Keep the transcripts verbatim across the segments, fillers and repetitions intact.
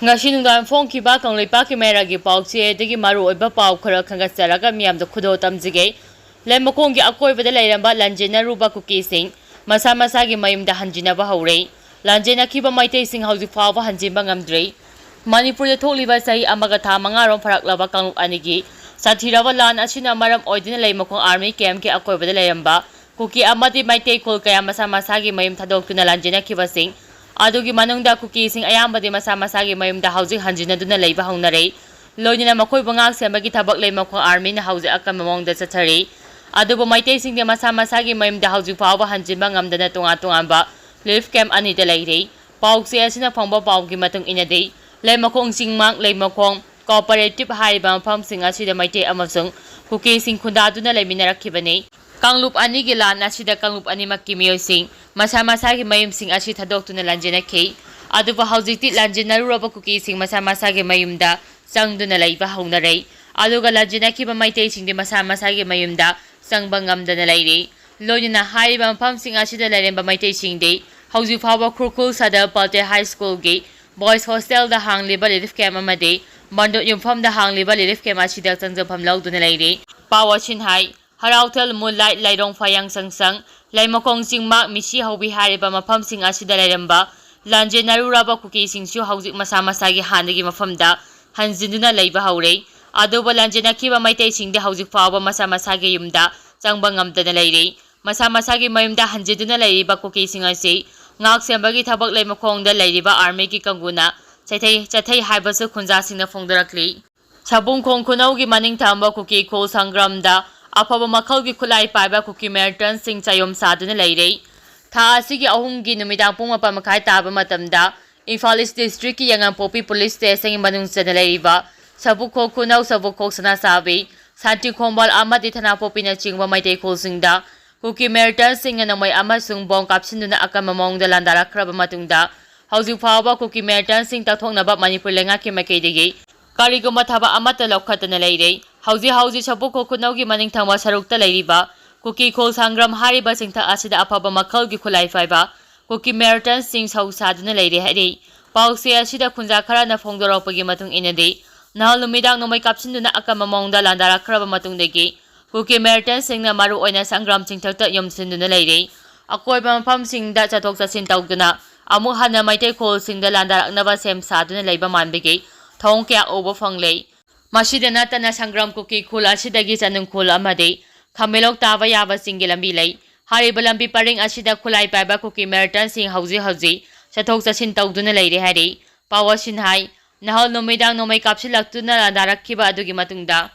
ꯉꯁꯤ ꯅꯨꯡꯗꯥꯡ ꯐꯣꯡꯈꯤꯕ ꯀꯪꯂꯩꯄꯥꯛꯀꯤ ꯃꯩꯔꯥꯒꯤ ꯄꯥꯎꯆꯦꯗꯒꯤ ꯃꯔꯨꯑꯣꯏꯕ ꯄꯥꯎ ꯈꯔ ꯈꯟꯒꯠꯆꯔꯒ ꯃꯤꯌꯥꯝꯗ ꯈꯨꯗꯣꯜ ꯇꯝꯖꯒꯦ꯫ ꯂꯩꯃꯈꯣꯡꯒꯤ ꯑꯀꯣꯏꯕꯗ ꯂꯩꯔꯝꯕ ꯂꯥꯟꯖꯦꯟꯅꯔꯨꯕ ꯀꯨꯀꯤꯁꯤꯡ ꯃꯁꯥ ꯃꯁꯥꯒꯤ ꯃꯌꯨꯝꯗ ꯍꯟꯖꯤꯟꯅꯕ ꯍꯧꯔꯦ꯫ ꯂꯥꯟꯖꯦꯟꯅꯈꯤꯕ ꯃꯩꯇꯩꯁꯤꯡ ꯍꯧꯖꯤꯛ ꯐꯥꯎꯕ ꯍꯟꯖꯤꯟꯕ ꯉꯝꯗ꯭ꯔꯤ꯫ ꯃꯅꯤꯄꯨꯔꯗ ꯊꯣꯛꯂꯤꯕ ꯆꯍꯤ ꯑꯃꯒ ꯊꯥ ꯃꯉꯥꯔꯣꯝ ꯐꯥꯔꯛꯂꯕ ꯀꯥꯡꯂꯨꯞ ꯑꯅꯤꯒꯤ ꯁꯥꯊꯤꯔꯕ ꯂꯥꯟ ꯑꯁꯤꯅ ꯃꯔꯝ ꯑꯣꯏꯗꯨꯅ ꯂꯩꯃꯈꯣꯡ ꯑꯥꯔꯃꯤ ꯀꯦꯝꯞꯀꯤ ꯑꯀꯣꯏꯕꯗ ꯂꯩꯔꯝꯕ ꯀꯨꯀꯤ ꯑꯃꯗꯤ ꯃꯩꯇꯩ ꯈꯨꯜ ꯀꯌꯥ ꯃꯁꯥ ꯃꯁꯥꯒꯤ ꯃꯌꯨꯝ ꯊꯥꯗꯣꯛꯇꯨꯅ ꯂꯥꯟꯖꯦꯟꯅꯈꯤꯕꯁꯤꯡ ꯑꯗꯨꯒꯤ ꯃꯅꯨꯡꯗ ꯀꯨꯀꯤꯁꯤꯡ ꯑꯌꯥꯝꯕꯗꯤ ꯃꯁꯥ ꯃꯁꯥꯒꯤ ꯃꯌꯨꯝꯗ ꯍꯧꯖꯤꯛ ꯍꯟꯖꯤꯟꯅꯗꯨꯅ ꯂꯩꯕ ꯍꯧꯅꯔꯦ꯫ ꯂꯣꯏꯅꯅ ꯃꯈꯣꯏꯕꯨ ꯉꯥꯛ ꯁꯦꯟꯕꯒꯤ ꯊꯕꯛ ꯂꯩꯃꯈꯣꯡ ꯑꯥꯔꯃꯤꯅ ꯍꯧꯖꯤꯛ ꯑꯀꯟꯕ ꯃꯑꯣꯡꯗ ꯆꯠꯊꯔꯤ꯫ ꯑꯗꯨꯕꯨ ꯃꯩꯇꯩꯁꯤꯡꯗꯤ ꯃꯁꯥ ꯃꯁꯥꯒꯤ ꯃꯌꯨꯝꯗ ꯍꯧꯖꯤꯛ ꯐꯥꯎꯕ ꯍꯟꯖꯤꯟꯕ ꯉꯝꯗꯅ ꯇꯣꯉꯥꯟ ꯇꯣꯉꯥꯟꯕ ꯔꯤꯂꯤꯐ ꯀꯦꯝꯞ ꯑꯅꯤꯗ ꯂꯩꯔꯤ꯫ ꯄꯥꯎꯆꯦ ꯑꯁꯤꯅ ꯐꯪꯕ ꯄꯥꯎꯒꯤ ꯃꯇꯨꯡ ꯏꯟꯅꯗꯤ, ꯂꯩꯃꯈꯣꯡ ꯆꯤꯡꯃꯥꯡ, ꯂꯩꯃꯈꯣꯡ ꯀꯣꯑꯣꯄꯔꯦꯇꯤꯚ ꯍꯥꯏꯔꯤꯕ ꯃꯐꯝꯁꯤꯡ ꯑꯁꯤꯗ ꯃꯩꯇꯩ ꯑꯃꯁꯨꯡ ꯀꯨꯀꯤꯁꯤꯡ ꯈꯨꯟꯗꯥꯗꯨꯅ ꯂꯩꯃꯤꯟꯅꯔꯛꯈꯤꯕꯅꯤ꯫ ꯀꯥꯡꯂꯨꯞ ꯑꯅꯤꯒꯤ ꯂꯥꯟ ꯑꯁꯤꯗ ꯀꯥꯡꯂꯨꯞ ꯑꯅꯤꯃꯛꯀꯤ ꯃꯤꯑꯣꯏꯁꯤꯡ ꯃꯁꯥ ꯃꯁꯥꯒꯤ ꯃꯌꯨꯝꯁꯤꯡ ꯑꯁꯤ ꯊꯥꯗꯣꯛꯇꯨꯅ ꯂꯥꯟꯖꯦꯟꯅꯈꯤ꯫ ꯑꯗꯨꯕꯨ ꯍꯧꯖꯤꯛꯇꯤ ꯂꯥꯟꯖꯦꯟꯅꯔꯨꯔꯕ ꯀꯨꯀꯤꯁꯤꯡ ꯃꯁꯥ ꯃꯁꯥꯒꯤ ꯃꯌꯨꯝꯗ ꯆꯪꯗꯨꯅ ꯂꯩꯕ ꯍꯧꯅꯔꯦ꯫ ꯑꯗꯨꯒ ꯂꯥꯟꯖꯦꯟꯅꯈꯤꯕ ꯃꯩꯇꯩꯁꯤꯡꯗꯤ ꯃꯁꯥ ꯃꯁꯥꯒꯤ ꯃꯌꯨꯝꯗ ꯆꯪꯕ ꯉꯝꯗꯅ ꯂꯩꯔꯤ꯫ ꯂꯣꯏꯅꯅ ꯍꯥꯏꯔꯤꯕ ꯃꯐꯝꯁꯤꯡ ꯑꯁꯤꯗ ꯂꯩꯔꯝꯕ ꯃꯩꯇꯩꯁꯤꯡꯗꯤ ꯍꯧꯖꯤꯛ ꯐꯥꯎꯕ ꯈꯨꯔꯈꯨꯜ ꯁꯗꯔ ꯄꯇꯦ ꯍꯥꯏ ꯁ꯭ꯀꯨꯜꯒꯤ ꯕꯣꯏꯁ ꯍꯣꯁꯇꯦꯜꯗ ꯍꯥꯡꯂꯤꯕ ꯔꯤꯂꯤꯐ ꯀꯦꯝꯞ ꯑꯃꯗꯤ ꯃꯟꯗꯣꯠ ꯌꯨꯝꯐꯝꯗ ꯍꯥꯡꯂꯤꯕ ꯔꯤꯂꯤꯐ ꯀꯦꯝꯞ ꯑꯁꯤꯗ ꯆꯪꯖꯐꯝ ꯂꯧꯗꯨꯅ ꯂꯩꯔꯤ꯫ ꯄꯥꯎ ꯑꯁꯤꯅ ꯍꯥꯏ, ꯍꯔꯥꯎꯊꯦꯜ, ꯃꯨꯟꯂꯥꯏꯠ, ꯂꯩꯔꯣꯡ, ꯐꯌꯥꯡ ꯁꯪꯁꯪ, ꯂꯩꯃꯈꯣꯡ ꯆꯤꯡꯃꯥꯛ, ꯃꯤꯁꯤ ꯍꯧꯕꯤ ꯍꯥꯏꯔꯤꯕ ꯃꯐꯝꯁꯤꯡ ꯑꯁꯤꯗ ꯂꯩꯔꯝꯕ ꯂꯥꯟꯖꯦꯟꯅꯔꯨꯔꯕ ꯀꯨꯀꯤꯁꯤꯡꯁꯨ ꯍꯧꯖꯤꯛ ꯃꯁꯥ ꯃꯁꯥꯒꯤ ꯍꯥꯟꯅꯒꯤ ꯃꯐꯝꯗ ꯍꯟꯖꯤꯟꯗꯨꯅ ꯂꯩꯕ ꯍꯧꯔꯦ꯫ ꯑꯗꯨꯕꯨ ꯂꯥꯟꯖꯦꯟꯅꯈꯤꯕ ꯃꯩꯇꯩꯁꯤꯡꯗꯤ ꯍꯧꯖꯤꯛ ꯐꯥꯎꯕ ꯃꯁꯥ ꯃꯁꯥꯒꯤ ꯌꯨꯝꯗ ꯆꯪꯕ ꯉꯝꯗꯅ ꯂꯩꯔꯤ꯫ ꯃꯁꯥ ꯃꯁꯥꯒꯤ ꯃꯌꯨꯝꯗ ꯍꯟꯖꯤꯟꯗꯨꯅ ꯂꯩꯔꯤꯕ ꯀꯨꯀꯤꯁꯤꯡ ꯑꯁꯤ ꯉꯥꯛ ꯁꯦꯟꯕꯒꯤ ꯊꯕꯛ ꯂꯩꯃꯈꯣꯡꯗ ꯂꯩꯔꯤꯕ ꯑꯥꯔꯃꯤꯒꯤ ꯀꯥꯡꯕꯨꯅ ꯆꯩꯊꯩ, ꯆꯠꯊꯩ ꯍꯥꯏꯕꯁꯨ ꯈꯨꯟꯖꯥꯁꯤꯡꯅ ꯐꯣꯡꯗꯣꯔꯛꯂꯤ꯫ ꯁꯕꯨꯡꯈꯣꯡ ꯈꯨꯅꯧꯒꯤ ꯃꯅꯤꯡ ꯊꯪꯕ ꯀꯨꯀꯤ ꯈꯨꯜ ꯁꯪꯒ꯭ꯔꯥꯝꯗ ꯑꯐꯕ ꯃꯈꯜꯒꯤ ꯈꯨꯠꯂꯥꯏ ꯄꯥꯏꯕ ꯀꯨꯀꯤ ꯃꯤꯂꯤꯇꯦꯟꯠꯁꯤꯡ ꯆꯌꯣꯝ ꯁꯥꯗꯨꯅ ꯂꯩꯔꯦ꯫ ꯊꯥ ꯑꯁꯤꯒꯤ ꯑꯍꯨꯝꯒꯤ ꯅꯨꯃꯤꯗꯥꯡ ꯄꯨꯡ ꯃꯥꯄꯟ ꯃꯈꯥꯏ ꯇꯥꯕ ꯃꯇꯝꯗ ꯏꯝꯐꯥꯜ ꯏꯁ ꯗꯤꯁꯇ꯭ꯔꯤꯛꯀꯤ ꯌꯥꯏꯉꯪꯄꯣꯛꯄꯤ ꯄꯨꯂꯤꯁ ꯁ꯭ꯇꯦꯁꯟꯒꯤ ꯃꯅꯨꯡ ꯆꯟꯅ ꯂꯩꯔꯤꯕ ꯁꯕꯨꯈꯣꯛ ꯈꯨꯅꯧ, ꯁꯕꯨꯈꯣꯛ ꯁꯅꯥꯁꯥꯕꯤ, ꯁꯥꯟꯇꯤ ꯈꯣꯡꯕꯥꯜ ꯑꯃꯗꯤ ꯊꯅꯥꯄꯣꯛꯄꯤꯅꯆꯤꯡꯕ ꯃꯩꯇꯩ ꯈꯨꯜꯁꯤꯡꯗ ꯀꯨꯀꯤ ꯃꯤꯂꯤꯇꯦꯟꯠꯁꯤꯡꯅ ꯅꯣꯡꯃꯩ ꯑꯃꯁꯨꯡ ꯕꯣꯝ ꯀꯥꯞꯁꯤꯟꯗꯨꯅ ꯑꯀꯟꯕ ꯃꯑꯣꯡꯗ ꯂꯥꯟꯗꯥꯔꯛꯈ꯭ꯔꯕ ꯃꯇꯨꯡꯗ, ꯍꯧꯖꯤꯛ ꯐꯥꯎꯕ ꯀꯨꯀꯤ ꯃꯤꯂꯤꯇꯦꯟꯠꯁꯤꯡ ꯇꯛꯊꯣꯛꯅꯕ ꯃꯅꯤꯄꯨꯔ ꯂꯩꯉꯥꯛꯀꯤ ꯃꯥꯏꯀꯩꯗꯒꯤ ꯀꯔꯤꯒꯨꯝꯕ ꯊꯕꯛ ꯑꯃꯠꯇ ꯂꯧꯈꯠꯇꯅ ꯂꯩꯔꯦ꯫ ꯍꯧꯖꯤꯛ ꯍꯧꯖꯤꯛ ꯁꯕꯨꯈꯣꯛ ꯈꯨꯅꯧꯒꯤ ꯃꯅꯤꯡ ꯊꯪꯕ ꯁꯔꯨꯛꯇ ꯂꯩꯔꯤꯕ ꯀꯨꯀꯤ ꯈꯨꯜ ꯁꯪꯒ꯭ꯔꯥꯝ ꯍꯥꯏꯔꯤꯕ ꯆꯤꯡꯊꯛ ꯑꯁꯤꯗ ꯑꯐꯕ ꯃꯈꯜꯒꯤ ꯈꯨꯠꯂꯥꯏ ꯄꯥꯏꯕ ꯀꯨꯀꯤ ꯃꯤꯂꯤꯇꯦꯟꯠꯁꯤꯡ ꯁꯧ ꯁꯥꯗꯨꯅ ꯂꯩꯔꯦ ꯍꯥꯏꯔꯤ꯫ ꯄꯥꯎꯆꯦ ꯑꯁꯤꯗ ꯈꯨꯟꯖꯥ ꯈꯔꯅ ꯐꯣꯡꯗꯣꯔꯛꯄꯒꯤ ꯃꯇꯨꯡ ꯏꯟꯅꯗꯤ, ꯅꯍꯥꯜ ꯅꯨꯃꯤꯗꯥꯡ ꯅꯣꯡꯃꯩ ꯀꯥꯞꯁꯤꯟꯗꯨꯅ ꯑꯀꯟꯕ ꯃꯑꯣꯡꯗ ꯂꯥꯟꯗꯥꯔꯛꯈ꯭ꯔꯕ ꯃꯇꯨꯡꯗꯒꯤ, ꯀꯨꯀꯤ militantꯁꯤꯡꯅ ꯃꯔꯨꯑꯣꯏꯅ ꯁꯪꯒ꯭ꯔꯥꯝ ꯆꯤꯡꯊꯛꯇ ꯌꯨꯝꯁꯤꯟꯗꯨꯅ ꯂꯩꯔꯦ꯫ ꯑꯀꯣꯏꯕ ꯃꯐꯝꯁꯤꯡꯗ ꯆꯠꯊꯣꯛ ꯆꯠꯁꯤꯟ ꯇꯧꯗꯨꯅ ꯑꯃꯨꯛ ꯍꯟꯅ ꯃꯩꯇꯩ ꯈꯨꯜꯁꯤꯡꯗ ꯂꯥꯟꯗꯥꯔꯛꯅꯕ ꯁꯦꯝ ꯁꯥꯗꯨꯅ ꯂꯩꯕ ꯃꯥꯟꯕꯒꯤ ꯊꯧꯑꯣꯡ ꯀꯌꯥ ꯎꯕ ꯐꯪꯂꯦ꯫ ꯃꯁꯤꯗ ꯅꯠꯇꯅ ꯁꯪꯒ꯭ꯔꯥꯝ ꯀꯨꯀꯤ ꯈꯨꯜ ꯑꯁꯤꯗꯒꯤ ꯆꯅꯨꯡ ꯈꯨꯜ ꯑꯃꯗꯤ ꯈꯥꯃꯦꯟꯂꯣꯛ ꯇꯥꯕ ꯌꯥꯕ ꯆꯤꯡꯒꯤ ꯂꯝꯕꯤ ꯂꯩ꯫ ꯍꯥꯏꯔꯤꯕ ꯂꯝꯕꯤ ꯄꯔꯤꯡ ꯑꯁꯤꯗ ꯈꯨꯠꯂꯥꯏ ꯄꯥꯏꯕ ꯀꯨꯀꯤ militantꯁꯤꯡ ꯍꯧꯖꯤꯛ ꯍꯧꯖꯤꯛ ꯆꯠꯊꯣꯛ ꯆꯠꯁꯤꯟ ꯇꯧꯗꯨꯅ ꯂꯩꯔꯦ ꯍꯥꯏꯔꯤ꯫ ꯄꯥꯎ ꯑꯁꯤꯅ ꯍꯥꯏ, ꯅꯍꯥꯜ ꯅꯨꯃꯤꯗꯥꯡ ꯅꯣꯡꯃꯩ ꯀꯥꯞꯁꯤꯜꯂꯛꯇꯨꯅ ꯂꯥꯟꯗꯥꯔꯛꯈꯤꯕ ꯑꯗꯨꯒꯤ ꯃꯇꯨꯡꯗ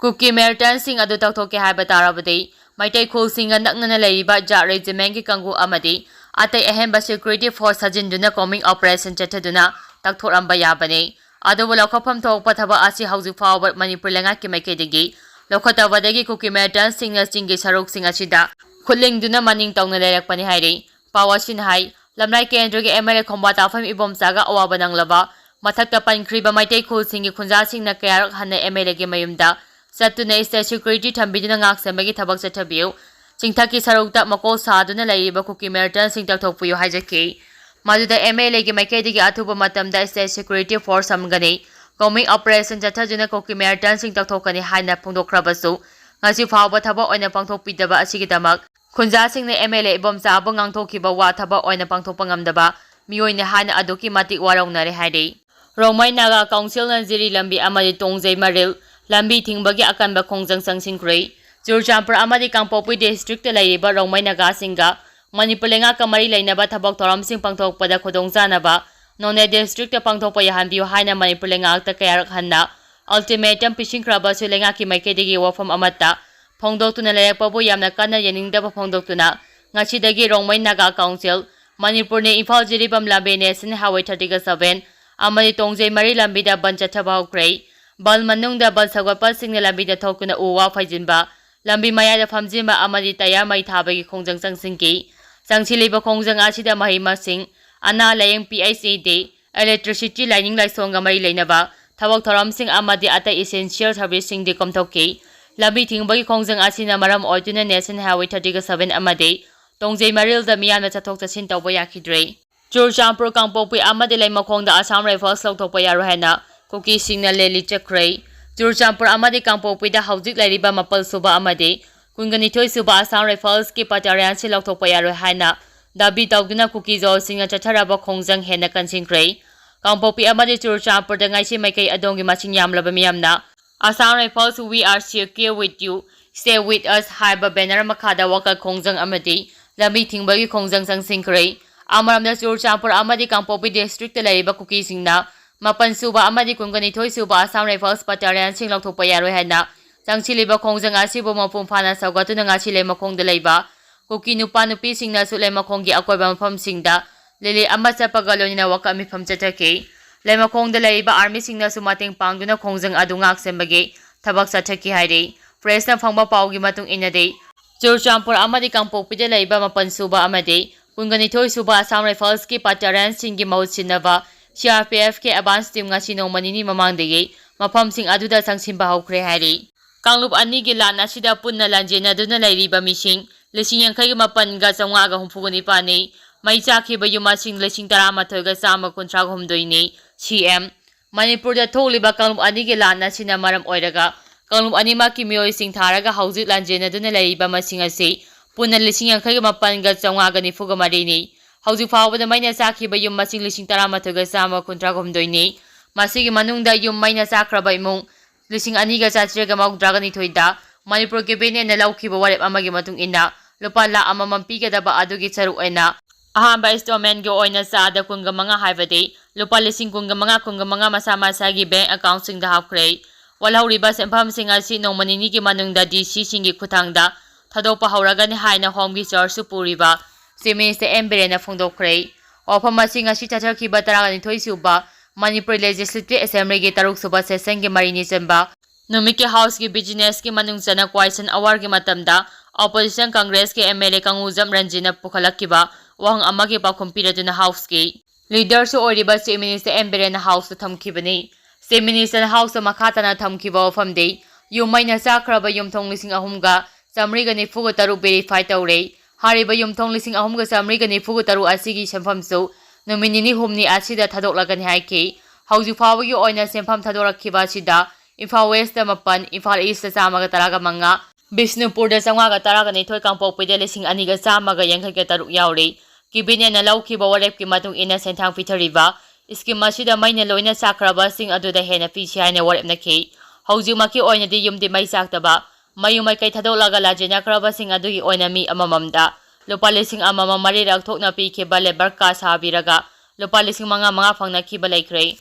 ꯀꯨꯀꯤ militantꯁꯤꯡ ꯑꯗꯨ ꯇꯧꯊꯣꯛꯀꯦ ꯍꯥꯏꯕ ꯇꯥꯔꯕꯗꯤ, ꯃꯩꯇꯩ ꯈꯨꯜꯁꯤꯡꯒ ꯅꯛꯅꯅ ꯂꯩꯔꯤꯕ ꯖꯥꯠ regimentꯀꯤ ꯀꯥꯡꯕꯨ ꯑꯃꯗꯤ ꯑꯇꯩ ꯑꯍꯦꯟꯕ security force ꯁꯥꯖꯤꯟꯗꯨꯅ combing operation ꯆꯠꯊꯗꯨꯅ ꯇꯛꯊꯣꯛꯂꯝꯕ ꯌꯥꯕꯅꯤ꯫ ꯑꯗꯨꯕꯨ ꯂꯧꯈꯠꯐꯝ ꯊꯣꯛꯄ ꯊꯕꯛ ꯑꯁꯤ ꯍꯧꯖꯤꯛ ꯐꯥꯎꯕ ꯃꯅꯤꯄꯨꯔ ꯂꯩꯉꯥꯛꯀꯤ ꯃꯥꯏꯀꯩꯗꯒꯤ ꯂꯧꯈꯠꯇꯕꯗꯒꯤ ꯀꯨꯀꯤ militantꯁꯤꯡꯅ ꯆꯤꯡꯒꯤ ꯁꯔꯨꯛꯁꯤꯡ ꯑꯁꯤꯗ ꯈꯨꯠꯂꯤꯡꯗꯨꯅ ꯃꯅꯤꯡ ꯇꯧꯅ ꯂꯩꯔꯛꯄꯅꯤ ꯍꯥꯏꯔꯤ꯫ ꯄꯥꯎ ꯑꯁꯤꯅ ꯍꯥꯏ, ꯂꯝꯂꯥꯏ ꯀꯦꯟꯗ꯭ꯔꯒꯤ MLA ꯈꯣꯝꯕꯥ ꯇꯥꯐꯝ ꯏꯕꯣꯝꯆꯥꯒ ꯑꯋꯥꯕ ꯅꯪꯂꯕ ꯃꯊꯛꯇ ꯄꯟꯈ꯭ꯔꯤꯕ ꯃꯩꯇꯩ ꯈꯨꯜꯁꯤꯡꯒꯤ ꯈꯨꯟꯖꯥꯁꯤꯡꯅ ꯀꯌꯥꯔꯛ ꯍꯟꯅ MLAꯒꯤ ꯃꯌꯨꯝꯗ ꯆꯠꯇꯨꯅ state security ꯊꯝꯕꯤꯗꯨꯅ ꯉꯥꯛ ꯁꯦꯟꯕꯒꯤ ꯊꯕꯛ ꯆꯠꯊꯕꯤꯌꯨ, ꯆꯤꯡꯊꯛꯀꯤ ꯁꯔꯨꯛꯇ ꯃꯀꯣꯜ ꯁꯥꯗꯨꯅ ꯂꯩꯔꯤꯕ ꯀꯨꯀꯤ militantꯁꯤꯡ ꯇꯧꯊꯣꯛꯄꯤꯌꯨ ꯍꯥꯏꯖꯈꯤ꯫ ꯃꯗꯨꯗ MLAꯒꯤ ꯃꯥꯏꯀꯩꯗꯒꯤ ꯑꯊꯨꯕ ꯃꯇꯝꯗ state security force ꯊꯝꯒꯅꯤ, combing operation ꯆꯠꯊꯗꯨꯅ ꯀꯨꯀꯤ militantꯁꯤꯡ ꯇꯧꯊꯣꯛꯀꯅꯤ ꯍꯥꯏꯅ ꯐꯣꯡꯗꯣꯛꯈ꯭ꯔꯕꯁꯨ, ꯉꯁꯤ ꯐꯥꯎꯕ ꯊꯕꯛ ꯑꯣꯏꯅ ꯄꯥꯡꯊꯣꯛꯄꯤꯗꯕ ꯑꯁꯤꯒꯤꯗꯃꯛ ꯈꯨꯟꯖꯥꯁꯤꯡꯅ MLA ꯏꯕꯣꯝꯆꯥꯕꯨ ꯉꯥꯡꯊꯣꯛꯈꯤꯕ ꯋꯥ ꯊꯕꯛ ꯑꯣꯏꯅ ꯄꯥꯡꯊꯣꯛꯄ ꯉꯝꯗꯕ ꯃꯤꯑꯣꯏꯅꯤ ꯍꯥꯏꯅ ꯑꯗꯨꯛꯀꯤ ꯃꯇꯤꯛ ꯋꯥꯔꯧꯅꯔꯦ ꯍꯥꯏꯔꯤ꯫ ꯔꯣꯡꯃꯩ ꯅꯥꯒꯥ ꯀꯥꯎꯟꯁꯤꯜꯅ ꯖꯤꯔꯤ ꯂꯝꯕꯤ ꯑꯃꯗꯤ ꯇꯣꯡꯖꯩ ꯃꯔꯤꯜ ꯂꯝꯕꯤ ꯊꯤꯡꯕꯒꯤ ꯑꯀꯟꯕ ꯈꯣꯡꯖꯪ ꯆꯪꯁꯤꯟꯈ꯭ꯔꯦ꯫ ꯆꯨꯔꯆꯥꯟꯄꯨꯔ ꯑꯃꯗꯤ ꯀꯥꯡꯄꯣꯛꯄꯤ districtꯇ ꯂꯩꯔꯤꯕ ꯔꯣꯡꯃꯩ ꯅꯥꯒꯥꯁꯤꯡꯒ ꯃꯅꯤꯄꯨꯔ ꯂꯩꯉꯥꯛꯀ ꯃꯔꯤ ꯂꯩꯅꯕ ꯊꯕꯛ ꯊꯧꯔꯝꯁꯤꯡ ꯄꯥꯡꯊꯣꯛꯄꯗ ꯈꯨꯗꯣꯡꯆꯥꯅꯕ ꯅꯣꯅꯦ districtꯇ ꯄꯥꯡꯊꯣꯛꯄ ꯌꯥꯍꯟꯕꯤꯌꯨ ꯍꯥꯏꯅ ꯃꯅꯤꯄꯨꯔ ꯂꯩꯉꯥꯛꯇ ꯀꯌꯥꯔꯛ ꯍꯟꯅ ultimatum ꯄꯤꯁꯤꯟꯈ꯭ꯔꯕꯁꯨ, ꯂꯩꯉꯥꯛꯀꯤ ꯃꯥꯏꯀꯩꯗꯒꯤ ꯋꯥꯐꯝ ꯑꯃꯠꯇ ꯐꯣꯡꯗꯣꯛꯇꯨꯅ ꯂꯩꯔꯛꯄꯕꯨ ꯌꯥꯝꯅ ꯀꯟꯅ ꯌꯦꯡꯅꯤꯡꯗꯕ ꯐꯣꯡꯗꯣꯛꯇꯨꯅ, ꯉꯁꯤꯗꯒꯤ ꯔꯣꯡꯃꯩ ꯅꯥꯒꯥ ꯀꯥꯎꯟꯁꯤꯜ, ꯃꯅꯤꯄꯨꯔꯅ ꯏꯝꯐꯥꯜ ꯖꯤꯔꯤꯕꯥꯝ ꯂꯝꯕꯤ national highway thirty seven ꯑꯃꯗꯤ ꯇꯣꯡꯖꯩ ꯃꯔꯤ ꯂꯝꯕꯤꯗ ꯕꯟ ꯆꯠꯊꯕ ꯍꯧꯈ꯭ꯔꯦ꯫ ꯕꯟ ꯃꯅꯨꯡꯗ ꯕꯟ ꯁꯧꯒꯠꯄꯁꯤꯡꯅ ꯂꯝꯕꯤꯗ ꯊꯣꯛꯇꯨꯅ ꯎ ꯋꯥ ꯐꯩꯖꯤꯟꯕ, ꯂꯝꯕꯤ ꯃꯌꯥꯏꯗ ꯐꯝꯖꯤꯟꯕ ꯑꯃꯗꯤ ꯇꯌꯥꯔ ꯃꯩ ꯊꯥꯕꯒꯤ ꯈꯣꯡꯖꯪ ꯆꯪꯁꯤꯟꯈꯤ꯫ ꯆꯪꯁꯤꯜꯂꯤꯕ ꯈꯣꯡꯖꯪ ꯑꯁꯤꯗ ꯃꯍꯩ ꯃꯁꯤꯡ, ꯑꯅꯥ ꯂꯥꯌꯦꯡ, PHED, electricity, ꯂꯥꯏꯅꯤꯡ ꯂꯥꯏꯁꯣꯟꯒ ꯃꯔꯤ ꯂꯩꯅꯕ ꯊꯕꯛ ꯊꯧꯔꯝꯁꯤꯡ ꯑꯃꯗꯤ ꯑꯇꯩ essential serviceꯁꯤꯡꯗꯤ ꯀꯣꯝꯊꯣꯛꯈꯤ꯫ ꯂꯝꯕꯤ ꯊꯤꯡꯕꯒꯤ ꯈꯣꯡꯖꯪ ꯑꯁꯤꯅ ꯃꯔꯝ ꯑꯣꯏꯗꯨꯅ national highway thirty seven ꯑꯃꯗꯤ ꯇꯣꯡꯖꯩ ꯃꯔꯤꯜꯗ ꯃꯤꯌꯥꯝꯅ ꯆꯠꯊꯣꯛ ꯆꯠꯁꯤꯟ ꯇꯧꯕ ꯌꯥꯈꯤꯗ꯭ꯔꯦ꯫ ꯆꯨꯔꯆꯥꯟꯄꯨꯔ, ꯀꯥꯡꯄꯣꯛꯄꯤ ꯑꯃꯗꯤ ꯂꯩꯃꯈꯣꯡꯗ Assam Rifles ꯂꯧꯊꯣꯛꯄ ꯌꯥꯔꯣꯏ ꯍꯥꯏꯅ ꯀꯨꯀꯤꯁꯤꯡꯅ ꯂꯦꯂꯤ ꯆꯠꯈ꯭ꯔꯦ꯫ ꯆꯨꯔꯆꯥꯟꯄꯨꯔ ꯑꯃꯗꯤ ꯀꯥꯡꯄꯣꯛꯄꯤꯗ ꯍꯧꯖꯤꯛ ꯂꯩꯔꯤꯕ ꯃꯥꯄꯜ ꯁꯨꯕ ꯑꯃꯗꯤ ꯀꯨꯟꯒ ꯅꯤꯊꯣꯏ ꯁꯨꯕ Assam Riflesꯀꯤ battalionꯁꯤꯡ ꯂꯧꯊꯣꯛꯄ ꯌꯥꯔꯣꯏ ꯍꯥꯏꯅ ꯗꯥꯕꯤ ꯇꯧꯗꯨꯅ ꯀꯨꯀꯤ ꯖꯣꯁꯤꯡꯅ ꯆꯠꯊꯔꯕ ꯈꯣꯡꯖꯪ ꯍꯦꯟꯅ ꯀꯟꯁꯤꯟꯈ꯭ꯔꯦ꯫ ꯀꯥꯡꯄꯣꯛꯄꯤ ꯑꯃꯗꯤ ꯆꯨꯔꯆꯥꯟꯄꯨꯔꯗ ꯉꯥꯏꯁꯤ ꯃꯥꯏꯀꯩ ꯑꯗꯣꯝꯒꯤ ꯃꯁꯤꯡ ꯌꯥꯝꯂꯕ ꯃꯤꯌꯥꯝꯅ Assam Rifles, "We are secure with you, stay with us" ꯍꯥꯏꯕ banner ꯃꯈꯥꯗ ꯋꯥꯀꯠ ꯈꯣꯡꯖꯪ ꯑꯃꯗꯤ ꯂꯝꯕꯤ ꯊꯤꯡꯕꯒꯤ ꯈꯣꯡꯖꯪ ꯆꯪꯁꯤꯟꯈ꯭ꯔꯦ꯫ ꯑꯃꯔꯣꯝꯗ ꯆꯨꯔꯆꯥꯟꯄꯨꯔ ꯑꯃꯗꯤ ꯀꯥꯡꯄꯣꯛꯄꯤ districtꯇ ꯂꯩꯔꯤꯕ ꯀꯨꯀꯤꯁꯤꯡꯅ ꯃꯥꯄꯟ ꯁꯨꯕ ꯑꯃꯗꯤ ꯀꯨꯟꯒ ꯅꯤꯊꯣꯏ ꯁꯨꯕ Assam Rifles battalionꯁꯤꯡ ꯂꯧꯊꯣꯛꯄ ꯌꯥꯔꯣꯏ ꯍꯥꯏꯅ ꯆꯪꯁꯤꯜꯂꯤꯕ ꯈꯣꯡꯖꯪ ꯑꯁꯤꯕꯨ ꯃꯄꯨꯡ ꯐꯥꯅ ꯁꯧꯒꯠꯇꯨꯅ ꯉꯁꯤ ꯂꯩꯃꯈꯣꯡꯗ ꯂꯩꯕ ꯀꯨꯀꯤ ꯅꯨꯄꯥ ꯅꯨꯄꯤꯁꯤꯡꯅꯁꯨ ꯂꯩꯃꯈꯣꯡꯒꯤ ꯑꯀꯣꯏꯕ ꯃꯐꯝꯁꯤꯡꯗ ꯂꯤꯂꯤ ꯑꯃ ꯆꯠꯄꯒ ꯂꯣꯏꯅꯅ ꯋꯥꯀꯠ ꯃꯤꯐꯝ ꯆꯠꯊꯈꯤ꯫ ꯂꯩꯃꯈꯣꯡꯗ ꯂꯩꯔꯤꯕ armyꯁꯤꯡꯅꯁꯨ ꯃꯇꯦꯡ ꯄꯥꯡꯗꯨꯅ ꯈꯣꯡꯖꯪ ꯑꯗꯨ ꯉꯥꯛ ꯁꯦꯟꯕꯒꯤ ꯊꯕꯛ ꯆꯠꯊꯈꯤ ꯍꯥꯏꯔꯤ꯫ Pressꯅ ꯐꯪꯕ ꯄꯥꯎꯒꯤ ꯃꯇꯨꯡ ꯏꯟꯅꯗꯤ, ꯆꯨꯔꯆꯥꯟꯄꯨꯔ ꯑꯃꯗꯤ ꯀꯥꯡꯄꯣꯛꯄꯤꯗ ꯂꯩꯕ ꯃꯥꯄꯟ ꯁꯨꯕ ꯑꯃꯗꯤ ꯀꯨꯟꯒ ꯅꯤꯊꯣꯏ ꯁꯨꯕ Assam Riflesꯀꯤ battalionꯁꯤꯡꯒꯤ ꯃꯍꯨꯠ ꯁꯤꯟꯅꯕ CRPFꯀꯤ advance team ꯉꯁꯤ ꯅꯣꯡꯃ ꯅꯤꯅꯤ ꯃꯃꯥꯡꯗꯒꯤ ꯃꯐꯝꯁꯤꯡ ꯑꯗꯨꯗ ꯆꯪꯁꯤꯟꯕ ꯍꯧꯈ꯭ꯔꯦ ꯍꯥꯏꯔꯤ꯫ ꯀꯥꯡꯂꯨꯞ ꯑꯅꯤꯒꯤ ꯂꯥꯟ ꯑꯁꯤꯗ ꯄꯨꯟꯅ ꯂꯥꯟꯖꯦꯟꯅꯗꯨꯅ ꯂꯩꯔꯤꯕ ꯃꯤꯁꯤꯡ ꯂꯤꯁꯤꯡ ꯌꯥꯡꯈꯩꯒ ꯃꯥꯄꯟꯒ ꯆꯥꯝꯃꯉꯥꯒ ꯍꯨꯝꯐꯨꯒ ꯅꯤꯄꯥꯟꯅꯤ꯫ ꯃꯩ ꯆꯥꯛꯈꯤꯕ ꯌꯨꯝ ꯃꯁꯤꯡ ꯂꯤꯁꯤꯡ ꯇꯔꯥꯃꯥꯊꯣꯏꯒ ꯆꯥꯝꯃ ꯀꯨꯟꯊ꯭ꯔꯥꯒ ꯍꯨꯝꯗꯣꯏꯅꯤ꯫ CM, ꯃꯅꯤꯄꯨꯔꯗ ꯊꯣꯛꯂꯤꯕ ꯀꯥꯡꯂꯨꯞ ꯑꯅꯤꯒꯤ ꯂꯥꯟ ꯑꯁꯤꯅ ꯃꯔꯝ ꯑꯣꯏꯔꯒ ꯀꯥꯡꯂꯨꯞ ꯑꯅꯤꯃꯛꯀꯤ ꯃꯤꯑꯣꯏꯁꯤꯡ ꯊꯥꯔꯒ ꯍꯧꯖꯤꯛ ꯂꯥꯟꯖꯦꯟꯅꯗꯨꯅ ꯂꯩꯔꯤꯕ ꯃꯁꯤꯡ ꯑꯁꯤ ꯄꯨꯟꯅ ꯂꯤꯁꯤꯡ ꯌꯥꯡꯈꯩꯒ ꯃꯥꯄꯟꯒ ꯆꯥꯝꯃꯉꯥꯒ ꯅꯤꯐꯨꯒ ꯃꯔꯤꯅꯤ꯫ ꯍꯧꯖꯤꯛ ꯐꯥꯎꯕꯗ ꯃꯩꯅ ꯆꯥꯛꯈꯤꯕ ꯌꯨꯝ ꯃꯁꯤꯡ ꯂꯤꯁꯤꯡ ꯇꯔꯥꯃꯥꯊꯣꯏꯒ ꯆꯥꯝꯃ ꯀꯨꯟꯊ꯭ꯔꯥꯒ ꯍꯨꯝꯗꯣꯏꯅꯤ꯫ ꯃꯁꯤꯒꯤ ꯃꯅꯨꯡꯗ ꯌꯨꯝ ꯃꯩꯅ ꯆꯥꯛꯈ꯭ꯔꯕ ꯏꯃꯨꯡ ꯂꯤꯁꯤꯡ ꯑꯅꯤꯒ ꯆꯥꯇ꯭ꯔꯦꯠꯀ ꯃꯧꯗ꯭ꯔꯥꯒ ꯅꯤꯊꯣꯏꯗ ꯃꯅꯤꯄꯨꯔ cabinetꯅ ꯂꯧꯈꯤꯕ ꯋꯥꯔꯦꯞ ꯑꯃꯒꯤ ꯃꯇꯨꯡ ꯏꯟꯅ ꯂꯨꯄꯥ ꯂꯥꯈ ꯑꯃꯃꯝ ꯄꯤꯒꯗꯕ ꯑꯗꯨꯒꯤ ꯁꯔꯨꯛ ꯑꯣꯏꯅ ꯑꯍꯥꯟꯕ installmentꯒꯤ ꯑꯣꯏꯅ ꯆꯥꯗ ꯀꯨꯟꯒ ꯃꯉꯥ, ꯍꯥꯏꯕꯗꯤ ꯂꯨꯄꯥ ꯂꯤꯁꯤꯡ ꯀꯨꯟꯒ ꯃꯉꯥ, ꯀꯨꯟꯒ ꯃꯉꯥ ꯃꯁꯥ ꯃꯁꯥꯒꯤ bank accountꯁꯤꯡꯗ ꯍꯥꯞꯈ꯭ꯔꯦ꯫ ꯋꯥꯠꯍꯧꯔꯤꯕ ꯁꯦꯟꯐꯝꯁꯤꯡ ꯑꯁꯤ ꯅꯣꯡꯃ ꯅꯤꯅꯤꯒꯤ ꯃꯅꯨꯡꯗ DCꯁꯤꯡꯒꯤ ꯈꯨꯠꯊꯥꯡꯗ ꯊꯥꯗꯣꯛꯄ ꯍꯧꯔꯒꯅꯤ ꯍꯥꯏꯅ Homeꯒꯤ chargeꯁꯨ ꯄꯨꯔꯤꯕ Chief Minister ꯑꯦꯟ ꯕꯤꯔꯦꯟꯅ ꯐꯣꯡꯗꯣꯛꯈ꯭ꯔꯦ꯫ ꯋꯥꯐꯝ ꯑꯁꯤ ꯉꯁꯤ ꯆꯠꯊꯈꯤꯕ ꯇꯔꯥꯅꯤꯊꯣꯏ ꯁꯨꯕ ꯃꯅꯤꯄꯨꯔ Legislative Assemblyꯒꯤ ꯇꯔꯨꯛ ꯁꯨꯕ sessionꯒꯤ ꯃꯔꯤꯅꯤ ꯆꯟꯕ ꯅꯨꯃꯤꯠꯀꯤ Houseꯀꯤ businessꯀꯤ ꯃꯅꯨꯡ ꯆꯟꯅ question hourꯒꯤ ꯃꯇꯝꯗ opposition Congressꯀꯤ MLA ꯀꯪꯉꯨꯖꯝ ꯔꯟꯖꯤꯠꯅ ꯄꯨꯈꯠꯂꯛꯈꯤꯕ ꯋꯥꯍꯪ ꯑꯃꯒꯤ ꯄꯥꯎꯈꯨꯝ ꯄꯤꯔꯗꯨꯅ Houseꯀꯤ leaderꯁꯨ ꯑꯣꯏꯔꯤꯕ Chief Minister ꯑꯦꯟ ꯕꯤꯔꯦꯟꯅ Houseꯇ ꯊꯝꯈꯤꯕꯅꯤ꯫ Chief Ministerꯅ Houseꯇ ꯃꯈꯥ ꯇꯥꯅ ꯊꯝꯈꯤꯕ ꯋꯥꯐꯝꯗꯤ, ꯌꯨꯝ ꯃꯩꯅ ꯆꯥꯛꯈ꯭ꯔꯕ ꯌꯨꯝꯊꯣꯡ ꯂꯤꯁꯤꯡ ꯑꯍꯨꯝꯒ ꯆꯥꯃꯔꯤꯒ ꯅꯤꯐꯨꯒ ꯇꯔꯨꯛ verify ꯇꯧꯔꯦ꯫ ꯍꯥꯏꯔꯤꯕ ꯌꯨꯝꯊꯣꯡ ꯂꯤꯁꯤꯡ ꯑꯍꯨꯝꯒ ꯆꯥꯃꯔꯤꯒ ꯅꯤꯐꯨꯒ ꯇꯔꯨꯛ ꯑꯁꯤꯒꯤ ꯁꯦꯟꯐꯝꯁꯨ ꯅꯨꯃꯤꯠ ꯅꯤꯅꯤ ꯍꯨꯝꯅꯤ ꯑꯁꯤꯗ ꯊꯥꯗꯣꯛꯂꯒꯅꯤ ꯍꯥꯏꯈꯤ꯫ ꯍꯧꯖꯤꯛ ꯐꯥꯎꯕꯒꯤ ꯑꯣꯏꯅ ꯁꯦꯟꯐꯝ ꯊꯥꯗꯣꯔꯛꯈꯤꯕ ꯑꯁꯤꯗ ꯏꯝꯐꯥꯜ ꯋꯦꯁꯇ ꯃꯥꯄꯟ, ꯏꯝꯐꯥꯜ ꯏꯁꯇ ꯆꯥꯝꯃꯒ ꯇꯔꯥꯒ ꯃꯉꯥ, ꯕꯤꯁꯅꯨꯄꯨꯔꯗ ꯆꯥꯝꯃꯉꯥꯒ ꯇꯔꯥꯒ ꯅꯤꯊꯣꯏ, ꯀꯥꯡꯄꯣꯛꯄꯤꯗ ꯂꯤꯁꯤꯡ ꯑꯅꯤꯒ ꯆꯥꯝꯃꯒ ꯌꯥꯡꯈꯩꯒ ꯇꯔꯨꯛ ꯌꯥꯎꯔꯤ꯫ ꯀꯦꯕꯤꯅꯦꯠꯅ ꯂꯧꯈꯤꯕ ꯋꯥꯔꯦꯞꯀꯤ ꯃꯇꯨꯡ ꯏꯟꯅ ꯁꯦꯟꯊꯥꯡ ꯄꯤꯊꯔꯤꯕ ꯁ꯭ꯀꯤꯝ ꯑꯁꯤꯗ ꯃꯩꯅ ꯂꯣꯏꯅ ꯆꯥꯛꯈ꯭ꯔꯕꯁꯤꯡ ꯑꯗꯨꯗ ꯍꯦꯟꯅ ꯄꯤꯁꯤ ꯍꯥꯏꯅ ꯋꯥꯔꯦꯞꯅꯈꯤ꯫ ꯍꯧꯖꯤꯛꯃꯛꯀꯤ ꯑꯣꯏꯅꯗꯤ ꯌꯨꯝꯗꯤ ꯃꯩ ꯆꯥꯛꯇꯕ, ꯃꯌꯨꯝ ꯃꯩꯀꯩ ꯊꯥꯗꯣꯛꯂꯒ ꯂꯥꯟꯖꯦꯟꯅꯈ꯭ꯔꯕꯁꯤꯡ ꯑꯗꯨꯒꯤ ꯑꯣꯏꯅ ꯃꯤ ꯑꯃꯃꯝꯗ ꯂꯨꯄꯥ ꯂꯤꯁꯤꯡ ꯑꯃꯃꯝ ꯃꯔꯤꯔꯛ ꯊꯣꯛꯅ ꯄꯤꯈꯤꯕ ꯂꯦꯕꯔ ꯀꯥꯔꯗ ꯁꯥꯕꯤꯔꯒ ꯂꯨꯄꯥ ꯂꯤꯁꯤꯡ ꯃꯉꯥ ꯃꯉꯥ ꯐꯪꯅꯈꯤꯕ ꯂꯩꯈ꯭ꯔꯦ꯫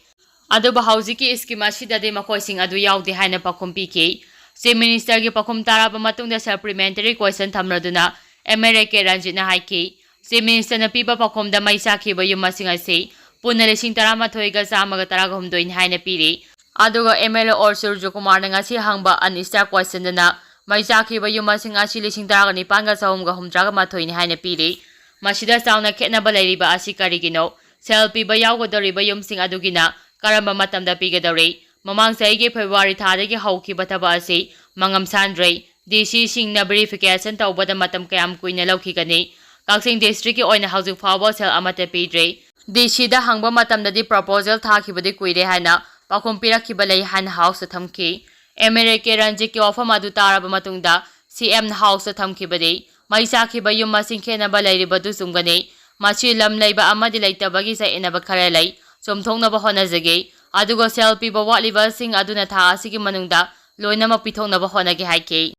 ꯑꯗꯨꯕꯨ ꯍꯧꯖꯤꯛꯀꯤ ꯁ꯭ꯀꯤꯝ ꯑꯁꯤꯗꯗꯤ ꯃꯈꯣꯏꯁꯤꯡ ꯑꯗꯨ ꯌꯥꯎꯗꯦ ꯍꯥꯏꯅ ꯄꯥꯎꯈꯨꯝ ꯄꯤꯈꯤ꯫ ꯆꯤꯐ ꯃꯤꯅꯤꯁꯇꯔꯒꯤ ꯄꯥꯎꯈꯨꯝ ꯇꯥꯔꯕ ꯃꯇꯨꯡꯗ ꯁꯦꯜꯐ ꯄ꯭ꯔꯤꯃꯦꯟꯇꯔꯤ ꯀ꯭ꯋꯦꯁꯟ ꯊꯝꯂꯗꯨꯅ ꯑꯦꯝ ꯑꯦꯜ ꯑꯦ ꯀꯦ ꯔꯟꯖꯤꯠꯅ ꯍꯥꯏꯈꯤ, ꯆꯤꯐ ꯃꯤꯅꯤꯁꯇꯔꯅ ꯄꯤꯕ ꯄꯥꯎꯈꯨꯝꯗ ꯃꯩ ꯆꯥꯛꯈꯤꯕ ꯌꯨꯝ ꯃꯁꯤꯡ ꯑꯁꯤ ꯄꯨꯟꯅ ꯂꯤꯁꯤꯡ ꯇꯔꯥꯃꯥꯊꯣꯏꯒ ꯆꯥꯝꯃꯒ ꯇꯔꯥꯒ ꯍꯨꯝꯗꯣꯏꯅꯤ ꯍꯥꯏꯅ ꯄꯤꯔꯤ꯫ ꯑꯗꯨꯒ ꯑꯦꯝ ꯑꯦꯜ ꯑꯦ ꯑꯣꯔ ꯁꯨꯔꯖꯀꯨꯃꯥꯔꯅ ꯉꯁꯤ ꯍꯪꯕ ꯑꯟ ꯁ꯭ꯇꯥꯔ ꯀ꯭ꯋꯦꯁꯟꯗꯅ ꯃꯩ ꯆꯥꯛꯈꯤꯕ ꯌꯨꯝ ꯃꯁꯤꯡ ꯑꯁꯤ ꯂꯤꯁꯤꯡ ꯇꯔꯥꯒ ꯅꯤꯄꯥꯟꯒ ꯆꯍꯨꯝꯒ ꯍꯨꯝꯗ꯭ꯔꯥꯒ ꯃꯥꯊꯣꯏꯅꯤ ꯍꯥꯏꯅ ꯄꯤꯔꯤ꯫ ꯃꯁꯤꯗ ꯆꯥꯎꯅ ꯈꯦꯠꯅꯕ ꯂꯩꯔꯤꯕ ꯑꯁꯤ ꯀꯔꯤꯒꯤꯅꯣ? ꯁꯦꯜ ꯄꯤꯕ ꯌꯥꯎꯒꯗꯧꯔꯤꯕ ꯌꯨꯝꯁꯤꯡ ꯑꯗꯨꯒꯤꯅ ꯀꯔꯝꯕ ꯃꯇꯝꯗ ꯄꯤꯒꯗꯧꯔꯤ? ꯃꯃꯥꯡ ꯆꯍꯤꯒꯤ ꯐꯦꯕ꯭ꯔꯨꯋꯥꯔꯤ ꯊꯥꯗꯒꯤ ꯍꯧꯈꯤꯕ ꯊꯕꯛ ꯑꯁꯤ ꯃꯉꯝ ꯁꯥꯟꯗ꯭ꯔꯦ꯫ ꯗꯤ ꯁꯤꯁꯤꯡꯅ ꯚꯦꯔꯤꯐꯤꯀꯦꯁꯟ ꯇꯧꯕꯗ ꯃꯇꯝ ꯀꯌꯥꯝ ꯀꯨꯏꯅ ꯂꯧꯈꯤꯒꯅꯤ? ꯀꯛꯆꯤꯡ ꯗꯤꯁꯇ꯭ꯔꯤꯛꯀꯤ ꯑꯣꯏꯅ ꯍꯧꯖꯤꯛ ꯐꯥꯎꯕ ꯁꯦꯜ ꯑꯃꯠꯇ ꯄꯤꯗ꯭ꯔꯤ꯫ ꯗꯤ ꯁꯤꯗ ꯍꯪꯕ ꯃꯇꯝꯗꯗꯤ ꯄ꯭ꯔꯣꯄꯣꯖꯦꯜ ꯊꯥꯈꯤꯕꯗꯤ ꯀꯨꯏꯔꯦ ꯍꯥꯏꯅ ꯄꯥꯎꯈꯨꯝ ꯄꯤꯔꯛꯈꯤꯕ ꯂꯩ ꯍꯥꯏꯅ ꯍꯥꯎꯁꯇ ꯊꯝꯈꯤ꯫ ꯑꯦꯝ ꯑꯦꯜ ꯑꯦ ꯀꯦ ꯔꯟꯖꯤꯠꯀꯤ ꯋꯥꯐꯝ ꯑꯗꯨ ꯇꯥꯔꯕ ꯃꯇꯨꯡꯗ ꯁꯤ ꯑꯦꯝꯅ ꯍꯥꯎꯁꯇ ꯊꯝꯈꯤꯕꯗꯤ, ꯃꯩ ꯆꯥꯛꯈꯤꯕ ꯌꯨꯝ ꯃꯁꯤꯡ ꯈꯦꯠꯅꯕ ꯂꯩꯔꯤꯕꯗꯨ ꯆꯨꯝꯒꯅꯤ꯫ ꯃꯁꯤ ꯂꯝ ꯂꯩꯕ ꯑꯃꯗꯤ ꯂꯩꯇꯕꯒꯤ ꯆꯌꯦꯠꯅꯕ ꯈꯔ ꯂꯩ꯫ ꯆꯨꯝꯊꯣꯛꯅꯕ ꯍꯣꯠꯅꯖꯒꯦ꯫ ꯑꯗꯨꯒ ꯁꯦꯜ ꯄꯤꯕ ꯋꯥꯠꯂꯤꯕꯁꯤꯡ ꯑꯗꯨꯅ ꯊꯥ ꯑꯁꯤꯒꯤ ꯃꯅꯨꯡꯗ ꯂꯣꯏꯅꯃꯛ ꯄꯤꯊꯣꯛꯅꯕ ꯍꯣꯠꯅꯒꯦ ꯍꯥꯏꯈꯤ꯫